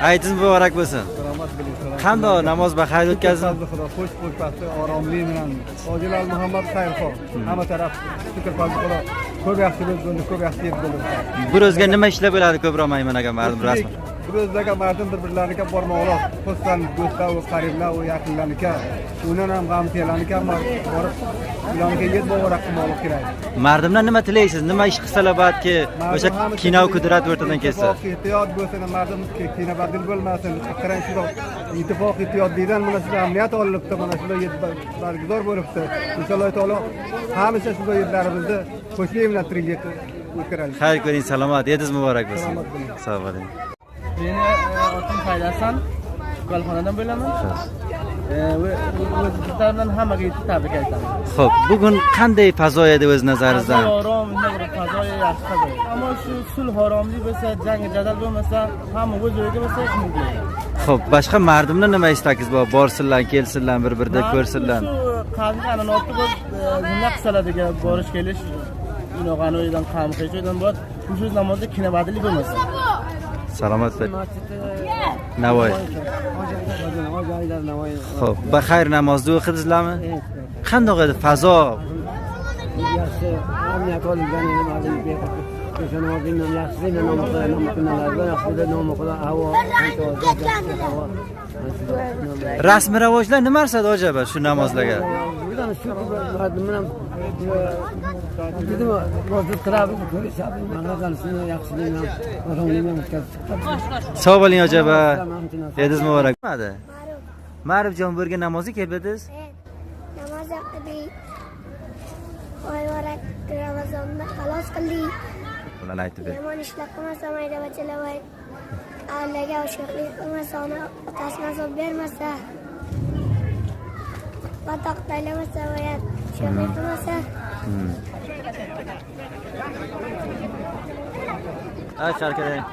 Aytingiz muborak bo'lsin. Qanday namoz baxayr o'tkazdim? Xudo xush xushbaxt, oromli bilan. Hojilar Muhammad xayrxoh. Hamma taraf shukr fazli Xudo. Ko'p yaxshilik bo'ldi, ko'p yaxshilik bo'ldi. Bir o'zga nima ishlar bo'ladi ko'proq Maymun aka ma'lum rasman. Bir o'zga mardum bir-birlariga bormoqlar. Xususan do'stlar va qariblar va yaqinlarniki. Undan ham g'am telaniki borib ularga yetib borak qilmoq kerak. Mardimdan nima tilaysiz? Nima ish qilsalar balki o'sha kinov kudrat o'rtadan kelsa. Ehtiyot bo'lsin, mardim kina badil bo'lmasin. Qarang shundoq ittifoq ehtiyot degan mana shu amniyat olinibdi, mana shunday barguzor bo'libdi. Inshaalloh taolo hamisha shunday yerlarimizni qo'shni bilan tirik o'tkazamiz. Xayr ko'ring, salomat, yediz muborak bo'lsin. Sog' bo'ling. Meni otim Xayrasan, Shukalxonadan bo'laman. O'zimizdan hammaga yetib tabrik aytaman. Xo'p, bugun qanday fazo edi o'z nazaringizdan? Fazo orom, fazo yaxshi fazo. Ammo shu sulh oromli bo'lsa, jang jadal bo'lmasa, hamma o'z o'yiga bo'lsa mumkin. Xo'p, boshqa mardimdan nima istagingiz bor? Borsinlar, kelsinlar, bir-birida ko'rsinlar. Shu qancha notni bo'lib, nima qilsalar borish kelish, unaqa uydan qamqish uydan bor. Shu namozda kinabadlik bo'lmasa. Salomat bo'ling. Navoiy. Xo'p, baxayr namozni o'qidingizlarmi? Qanday edi fazo? Yaxshi, amniyat olingan edi, o'sha namozning yaxshi namoz o'qiladi, havo. Rasmiy rivojlar nima arsadi hojaba shu namozlarga? Sog' bo'ling hojaba. Ediz muborak. Ma'rufjon, bu yerga namozga kelibdingiz? Namoz o'qidik. Muborak Ramazonni xalos qildik. Ularni aytib ber. Yomon ishlar qilmasa, mayda bachalar va allohga oshiqlik qilmasa, ona otasini azob bermasa, batoq taylamasa va sho'xlik qilmasa. Ay, sharkadang.